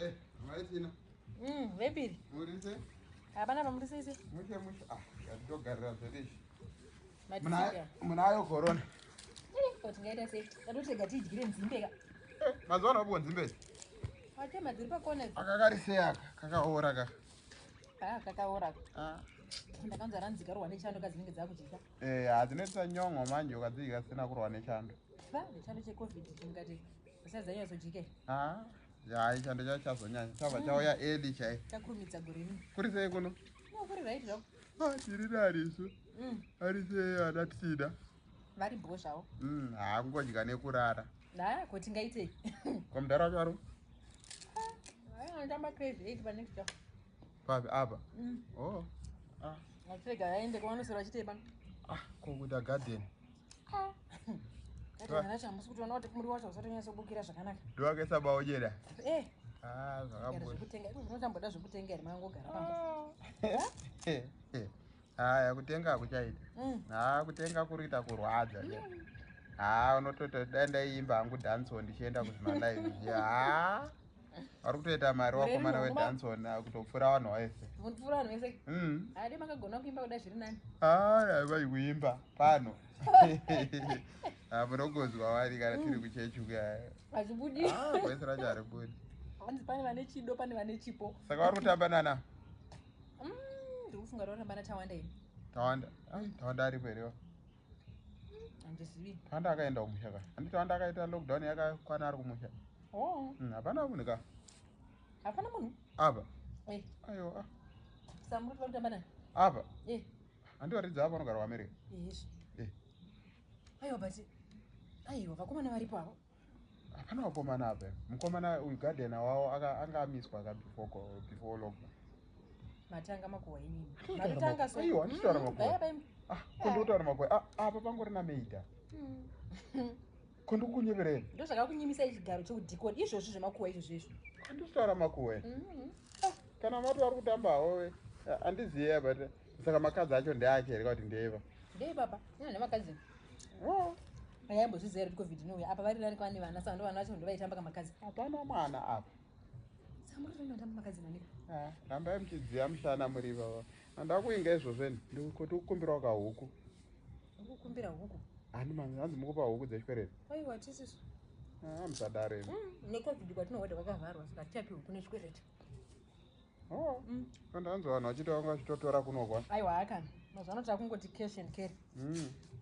Eh, maitina. Vepiri. Muri sei? Hapana pamuri sei sei? Mushe mushe. Ah, yatogarira zvedu izvi. Matisika. Munayo corona. Eh, ko tingaita sei? Tatotega tidyire nzimbe ka. Eh, mazuva ano wapiwa nzimbe idzi. Watema dziri pakona idzi. Aka kari sei aka? Kakaora ka. Ah, kakaora. Ah. Ndakanzwa ranzi karohwa nechando kadzinenge dzakudyika. Eh, hadzinoitisa nyongo manje ukadzidya dzisina kurohwa nechando. Va, nechando cheCovid chimukati. Usazanyatsodyike. Ah, ya chando chacho chazonyanya. Chabva chauya early chai. Chakurumidza gore rino. Kuri sei kuno? No, kuri right zvako. Ah, tiri nani isu. Ari sei ana Tina? Vari bho zvavo. Ha kungodya nekurara. Ah, ko tingaitei? Ko mudhara wacho ari? Ah, anotamba crazy 8 pa next door. Papi apa? Oh. Ah. Ngatirega vaende kwavanoswera vachitei pano. Ah, ko kuita garden. Ah. Garden racho hamusi kutoona kuti muriwo wacho usatonyatsobukira zvakanaka. Ndowakaisa baochera. Eh. Ah, zvakabuda. Zvekutenga, iko zvinotamboda zvekutenga here mangogara pamba. Haya, kutenga hakuchaita. Ha, kutenga kuri kuita kurwadza. Ha, unototi dai ndaiimba hangu dancehall ndichienda kuzvimalive. Ha. Vari kutoita mari wakomana wedancehall kutopfuura vanhu vese. Munopfuura vanhu vese? Ade makagona kuimba kuda zviri nani. Ah, vai kuimba pano. Ah, munongozwa wari kana tiri kuchechi kuya. Hazvibudi. Ah, voice racho haribudi. Hanzi pane vane chido, pane vane chipo. Saka vari kutamba nana? Ndiri kufunga kuti varikutamba naTawanda ini. Tawanda? Ai, Tawanda aripo here? Handizivi. Tawanda akaenda kumusha ka. Handi Tawanda akaita lockdown yakakwana ari kumusha. Oh. Hapana munhu ka. Hapana munhu? Apa. Eh. Aiwa. Ah. Saka muri kuti vari kutamba nani? Apa. Eh. Handi varidzi apa vanogara kuAmerica. Izvi. Eh. Aiwa but aiwa vakomana varipo avo. Hapana vakomana apa. Mukomana uyu gardener wavo anga amiswa ka before lockdown. Matanga makuhwa inini. Matotanga so. Aiwa, handitaura makuhwa. Baya baya. Ah, ko ndikutaura makuhwa. Ah, apa pangori naMeida. Ko ndikukunyeperei? Ndo zvakakunyimisai chigaro chekudhikoni izvozvo zvemakuhwa izvozvo izvo. Handitaura makuhwa. Ah, kana mati vari kutamba havo handiziye but saka makadzi acho ndeake here kuti ndeeva? Ndei baba, ina nemakadzi. Oh. Vayaimbozviziva here kuti COVID inouya apa vari nani kwani vana saka ndo vana vacho ndovaitamba kamakadzi. Hapana mwana apa. Saka muri kuti vanotamba makadzi nani? Ah, rambai muchidziya mushana muri baba. Handakuinga izvozvo ini. Ndikuti kukumbirawo kahuku. Kukumbira huku? Handi mani, hanzi mukupa huku dzechikwereti. Aiwa tisisu. Ah, musadaro imi. NeCovid kwatinohodha kwakavharwa saka tichapi huku nechikwereti. Oh. Ndanzi vanhu vachiti vanga vachitotora kunokwa. Aiwa hakana. Mazuva ano takungoti cash and carry.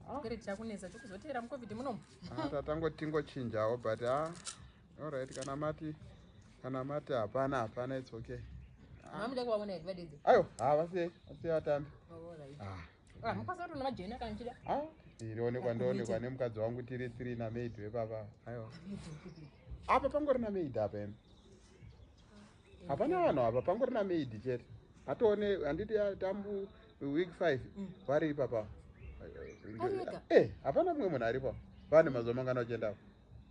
Chikwereti chakunetsa chokuzotera muCovid munomu. Ah, tatangoti tingochinjawo but ah, alright kana mati hapana hapana it's okay. Mamuda kuvaona here vadedze? Aiwa, ha vasiyei, vasiyei vatambe. Alright. Ah. Ah, mukwanisa kuti unovajoina kana muchida? Ah, ndionekwa ndionekwa nemukadzi wangu tiri tiri namaid wepapa. Aiwa. Apa pangori namaid apa imi. Hapana vanhu apa pangori namaid chete. Hatione handiti tambu week 5 vari ipapa. Ari Eh, hapana mumwe munhu aripo. Vane mazuva mangana vachienda apo.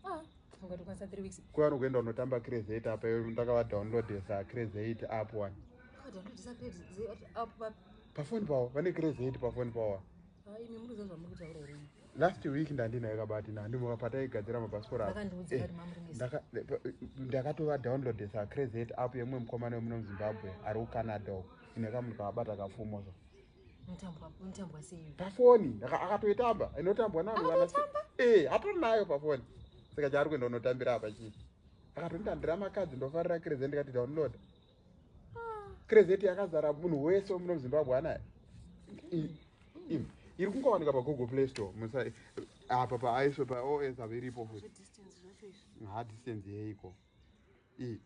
Ah, ungatokwanisa 3 weeks. Kuva nokuenda unotamba Crazy 8 apa ndakavadownloadesa Crazy 8 app one. Wakadownloadesa Crazy 8 app papi? Pafoni pavo, vane Crazy 8 pafoni pavo. Ah, imi muri kuziva zvamuri kutaura here? Last week ndandinayo kabati nandimo pataigadzira mabhasikoro apa. Vakandiudza kuti mamuri mese. Ndakatovadownloadesa Crazy 8 app yemumwe mukomana wemuno muZimbabwe ari kuCanada uko. Ine kamunhu kavabata kapfumo so. Unotambwa sei? Pafoni, akatoitamba, inotambwa navanhu vana. Eh, atori nayo pafoni. Saka chaari kuenda unotambira apa chii? Akatondandira makadzi ndofarira Crazy 8 ndikati download. Crazy 8 yakazara munhu wese wemuno muZimbabwe anayo. Iri kungowanika paGoogle Play Store. Musa apa pa iOS pa OS apa iripo futi. Distance zvacho izvi. Ha distance yeiko. I.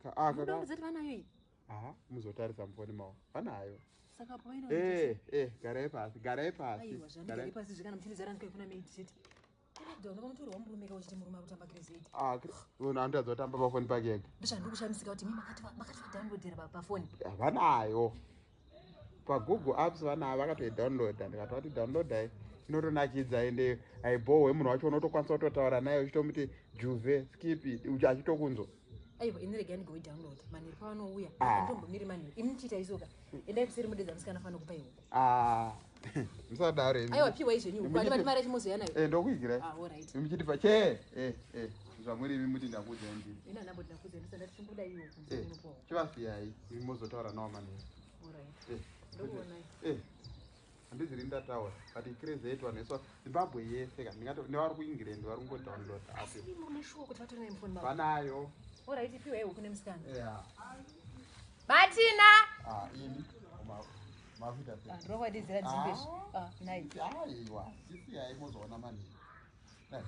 Ka aka ka. Munoudza kuti vanayo iyi? Aha, muzotarisa mufoni mavo. Vanayo. Saka apo vaino. Eh, eh, garai pasi, garai pasi. Aiwa, zvandigari pasi zvikana muchindiudza ranzi kuna maid chete. Lockdown vakamutorwa murume ka uchiti murume akutamba Crazy 8. Ah, munhu anotaridza kutamba pafoni pake ega. Ndozvandiri kushamisika kuti imi makati vadownloadera pafoni. Vanayo. PaGoogle Apps vanayo vakatoidownloada ndikati downloadai inotonakidza ende haibhohwe munhu wacho unotokwanisa kutotaura naye uchitomuti juve skip achitokunzwa. Aiwa ini regai ndigoidownload manheru pavanouya. Ah. Andimbomiri manheru. Imi muchiita isoka. Endai kuseri mudedza musikana fana kupa ihuku. Ah, musadaro imi. Aiwa piwai zvenyu huku. Handibati mari yacho mozoya nayo. Eh, ndokuigirai. Ah, alright. Muchitipa che. Eh, eh. Zvamuri imi muti ndakuudzai ndini. Ini handamboti ndakuudzai, ndisati ndati iwo kunze unopuwa. Chivasiyai imi mozotaura nawo manheru. Alright. Eh. Ndokuonai. Handiziri ndataura, but icrazy yetu vanhu vese, Zimbabwe yese ka, ndingati nevari kuEngland vari kungodownload app. Asi mune shuwa kuti vatori nayo mufoni mavo? Vanayo. Alright, piwai huku nemusikana. Yeah. Batina! Ah, imi makuita sei? Ndinokwadidzira dzimbe. Ah, nai. Aiwa, chisiyai mozoona manheru. Dai,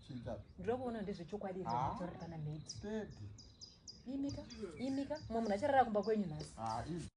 chiita. Ndinokuona ndezvechokwadi here Ah. zvataura pana maid? Steady. Imika, imika, mumwe munhu acharara kumba kwenyu nhasi. Ah, easy.